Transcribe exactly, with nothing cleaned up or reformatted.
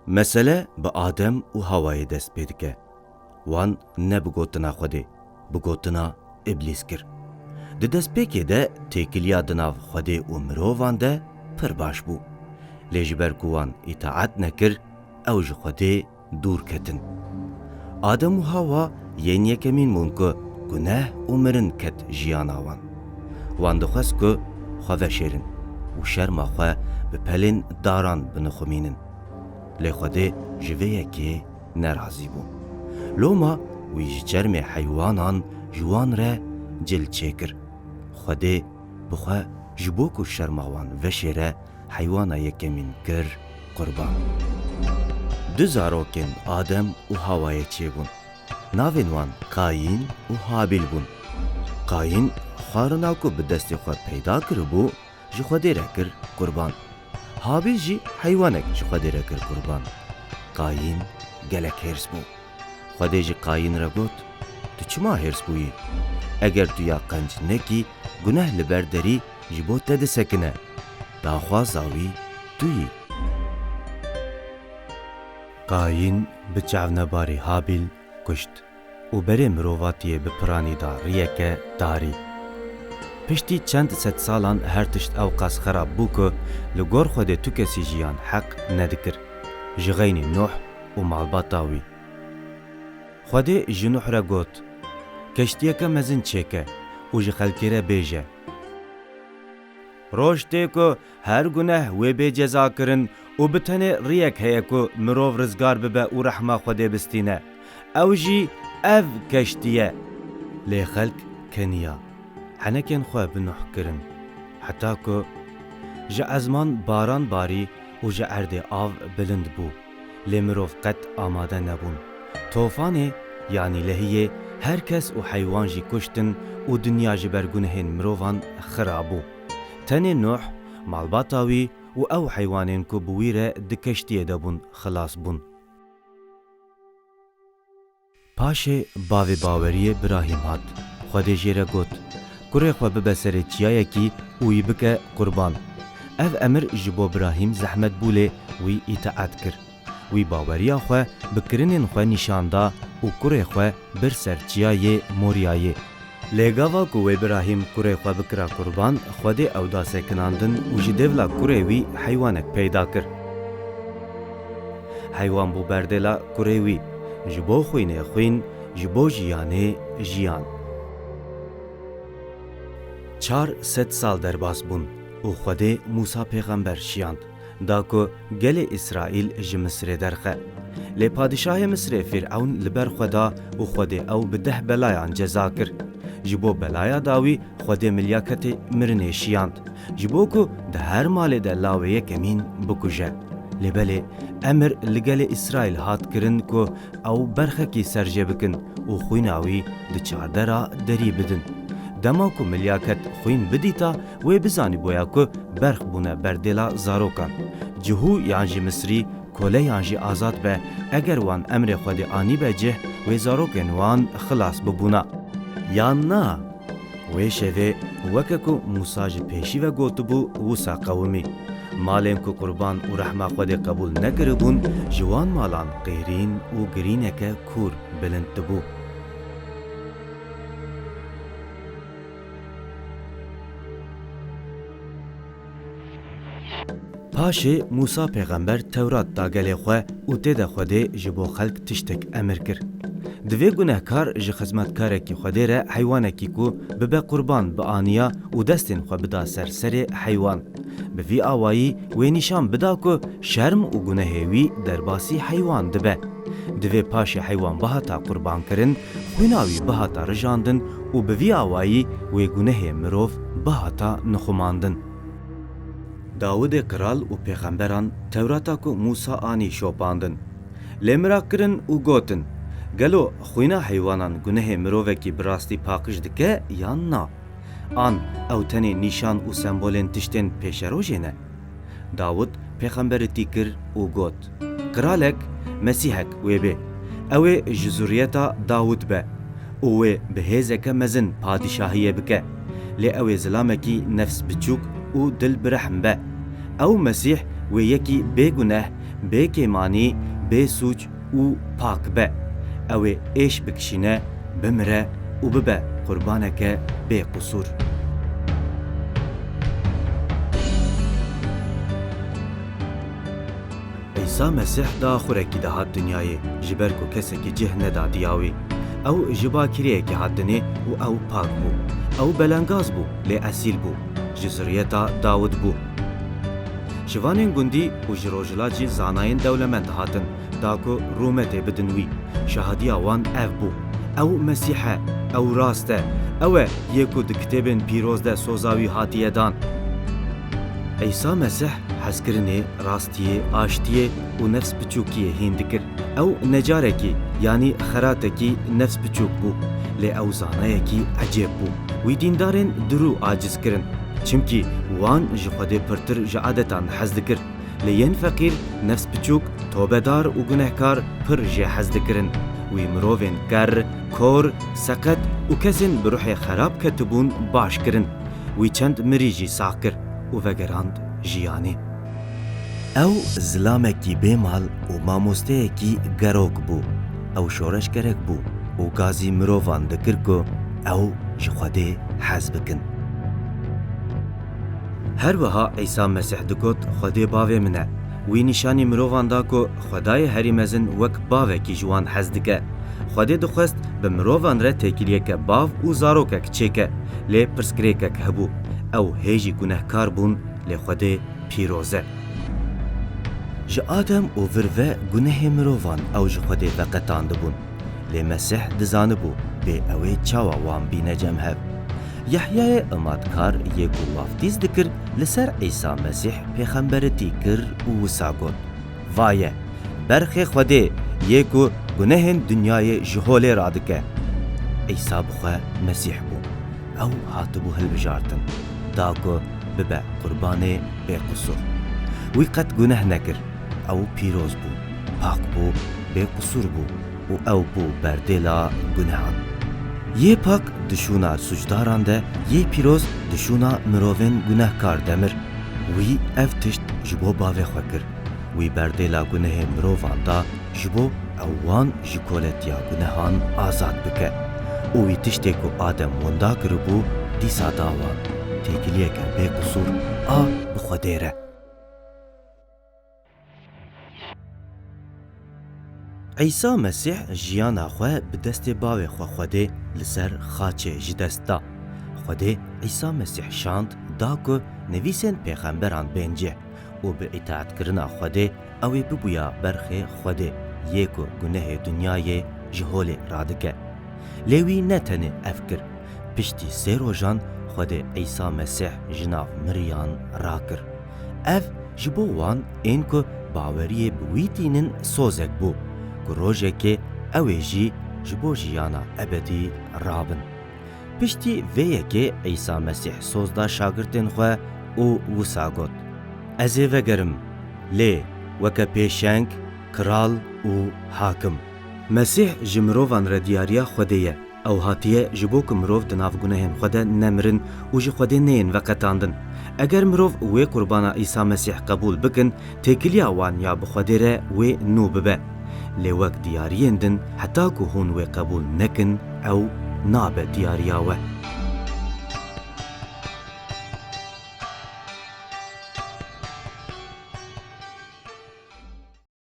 Mesele bi Adem û Hawayê dest pê dike. Wan ne bi gotina Xwedê, bi gotina Îblîs kir. Di destpêkê de têkiliya di nav Xwedê û mirovan de pir baş bû. Lê ji ber ku wan îtaet nekir, ew ji Xwedê dûr ketin. Adem û Hawa yên yekemîn bûn ku guneh û mirin ket jiyana wan. Wan dixwest ku xwe veşêrin û şerma xwe bi pelên daran binixumînin. Lê Xwedê ji vê yekê nerazî bû. Loma wî ji çermê heywanan ji wan re cil çêkir. Xwedê bi xwe ji bo ku şerma wan veşêre, heywana yekemîn kir qurban. Du zarokên Adem û Hawayê çêbûn. Navên wan Kayîn û Habîl bûn. Kayîn xwarina ku bi destê xwe peyda kiribû, ji Xwedê re kir qurban. Habîl jî heywanek ji Xwedê re kir qurban. Kayîn gelek hêrs bû. Xwedê ji Kayîn re got, "Tu çima hêrs bûyî? Eger tu ya qenc nekî, guneh li ber derî ji bo te disekine. Daxwaza wî tu yî." Kayîn bi çavnebarî Habîl kuşt û berê mirovatiyê bi piranî da riyeke tarî. Piştî çend sedsalan her tişt ewqas xerab bû ku li gor Xwedê tu kesî jiyan heq nedikir. Ji xeynî Nuh û malbata wî. Xwedê ji Nuh re got, "Keştiyeke mezin çêke û ji xelkê re bêje, 'Roj tê ku her guneh wê bê cezakirin û bi tenê riyek heye ku mirov rizgar bibe û rehma Xwedê bistîne. Ew jî ev keştî ye.'" Lê xelk keniya, henekên xwe bi Nuh kirin, heta ku ji ezman baran barî û ji erdê av bilind bû. Lê mirov qet amade nebûn. Tofanê, yanî lehiyê, her kes û heywan jî kuştin û dinya ji ber gunehên mirovan xira bû. Tenê Nuh, malbata wî û ew heywanên ku bi wî re di keştiyê de bûn, xilas bûn. Paşê bavê baweriyê Birahîm hat. Xwedê jê re got, "Kurê xwe bibe serê çiyayekî û wî bike qurban." Ev emir ji bo Birahîm zehmet bû, lê wî îtaet kir. Wî baweriya xwe bi kirinên xwe nîşan da û kurê xwe bir ser çiyayê Moriyayê. Lê gava ku wê Birahîm kurê xwe bikira qurban, Xwedê ew da sekinandin û ji dêvla kurê wî heywanek peyda kir. Heywan bû berdêla kurê wî, ji bo xwînê xwîn, ji bo jiyanê jiyan. Çar sed sal derbas bûn û Xwedê Mûsa pêxember şiyand, da ku gelê Îsraîl ji Misirê derxe. Lê padîşahê Misirê Fîrewn li ber xwe da û Xwedê ew bi deh belayan ceza kir. Ji bo belaya dawî Xwedê milyaketê mirinê şiyand, ji bo ku di her malê de lawê yekemîn bikuje. Lê belê emir li gelê Îsraîl hat kirin ku ew berxekî ser jê bikin û xwîna wî di çardera derî bidin. Dema ku milyaket xwîn bidîta, wê bizanîboya ku berx bûne berdêla zarokan. Cihû yan jî Misrî, kole yan jî azad be, eger wan emrê Xwedê anîbe cih, wê zarokên wan xilas bibûna. Yan na? Wê şevê, weke ku Mûsa ji pêşî ve gotibû, wisa qewimî. Malên ku qurban û rehma Xwedê qebûl nekiribûn, ji wan malan qêrîn û girîneke kûr bilind dibû. Paşê Mûsa pêxember Tewrat da gelê xwe û tê de Xwedê ji bo xelk tiştek emir kir. Divê gunehkar ji xizmetkarekî Xwedê re heywanekî ku bibe qurban bianiya û destên xwe bida ser serê heywan. Bi vî awayî wê nîşan bida ku şerm û gunehê wî derbasî heywan dibe. Divê paşê heywan bihata qurbankirin, xwîna wî bihata rijandin û bi vî awayî wê gunehê mirov bihata nixumandin. Dawidê qral û pêxemberan Tewrata ku Mûsa anî şopandin. Lê miraq kirin û gotin, "Gelo xwîna heywanan gunehê mirovekî bi rastî paqij dike yan na? An ew tenê nîşan û sembolên tiştên pêşerojê ne?" Dawid pêxemberitî kir û got, "Qiralek, Mesîhek wê bê. Ew ê ji zuriyeta Dawid be û wê bi hêzeke mezin padîşahiyê bike. Lê ew ê zilamekî nefs biçûk û dil bi rehm be. Ew Mesîh wê yekî bêguneh, Bê kêmanî, bê sûc û pak be. Ew ê êş bikişîne, bimire û bibe qurbaneke bê qusûr. Îsa Mesîh di axurekî de hat dinyayê, ji ber ku kesekî cih neda diya wî. Ew ji bakireyekî hat dinê û ew pak bû. Ew belengaz bû, lê esîl bû. Ji zuriyeta Dawid bû. Ji vanên gundî û ji rojhilat jî zanayên dewlemend hatin, da ku rûmetê bidin wî. Şahadiya wan ev bû: Ew Mesîh e, ew rast e, ew e yê ku di kitêbên pîroz de soza wî hatiye dan. Îsa Mesîh hezkirinê, rastiyê, aştiyê û nefs piçûkiyê hîn dikir. Ew necarekî, yanî xeratekî nefs piçûk bû, lê ew zanayekî ecêb bû. Wî dîndarên dirû aciz kirin, çimkî wan ji Xwedê pirtir ji adetan hez dikir, lê yên feqîr, nefs piçûk, tobedar û gunehkar pir jê hez dikirin. Wî mirovên ker, kor, seqet û kesên bi ruhê xerab ketibûn baş kirin. Wî çend mirî jî sax kir û vegerand jiyanê. Ew zilamekî bêmal û mamosteyekî gerok bû. Ew şoreşgerek bû û gazî mirovan dikir ku ew ji Xwedê hez bikin. Her wiha Îsa Mesîh digot, Xwedê Bavê min e. Wî nîşanî mirovan da ku Xwedayê Herî Mezin wek bavekî ji wan hez dike. Xwedê dixwest bi mirovan re têkiliyeke bav û zarokek çêke, lê pirsgirêkek hebû. Ew hê jî gunehkar bûn, lê Xwedê pîroz e. Ji Adem û vir ve gunehê mirovan ew ji Xwedê veqetandibûn. Lê Mesîh dizanibû bê ew ê çawa wan bîne cem hev. Yehyayê Imadkar yê ku waftîz dikir, li ser Îsa Mesîh pêxemberetî kir û wisa got, Vaye! Berxê Xwedê yê ku gunehên dinyayê ji holê radike. Îsa bi xwe Mesîh bû. Ew hatibû hilbijartin, da ku bibe qurbanê bê qusûr. Wî qet guneh nekir. Ew pîroz bû, pak bû, bê qusûr bû û ew bû berdêla gunehan. Yê pak di şûna sûcdaran de, yê pîroz di şûna mirovên gunehkar de mir. Wî ev tişt ji bo bavê xwe kir. Wî berdêla gunehê mirovan da ji bo ew wan ji koletiya gunehan azad bike. Û wî tiştê ku Adem winda kiribû, dîsa da wan. Têkiliyeke bê qisûr a bi Xwedê re. Îsa Mesîh jiyana xwe bi destê Bavê xwe Xwedê li ser xaçê ji dest da. Xwedê Îsa Mesîh şand, da ku nivîsên pêxemberan bên cih û bi îtaatkirina Xwedê ew ê bibûya berxê Xwedê, yê ku gunehê dinyayê ji holê radike. Lê wî ne tenê ev kir. Piştî sê rojan Xwedê Îsa Mesîh ji nav miriyan rakir. Ev ji bo wan ên ku baweriyê bi wî tînin sozek bû, ku rojekê ew ê jî ji bo jiyana ebedî rabin. Piştî vê yekê Îsa Mesîh soz da şagirtên xwe û wisa got, Ez ê vegerim, lê weke pêşeng, kral û hakim. Mesîh ji mirovan re diyariya Xwedê ye. Ew hatiye ji bo ku mirov di nav gunehên xwe de nemirin û ji Xwedê neyên veqetandin. Eger mirov wê qurbana Îsa Mesîh qebûl bikin, têkiliya wan ya bi Xwedê re wê nû bibe. Lê wek diyariyên din, heta ku hûn wê qebûl nekin, ew nabe diyariya we.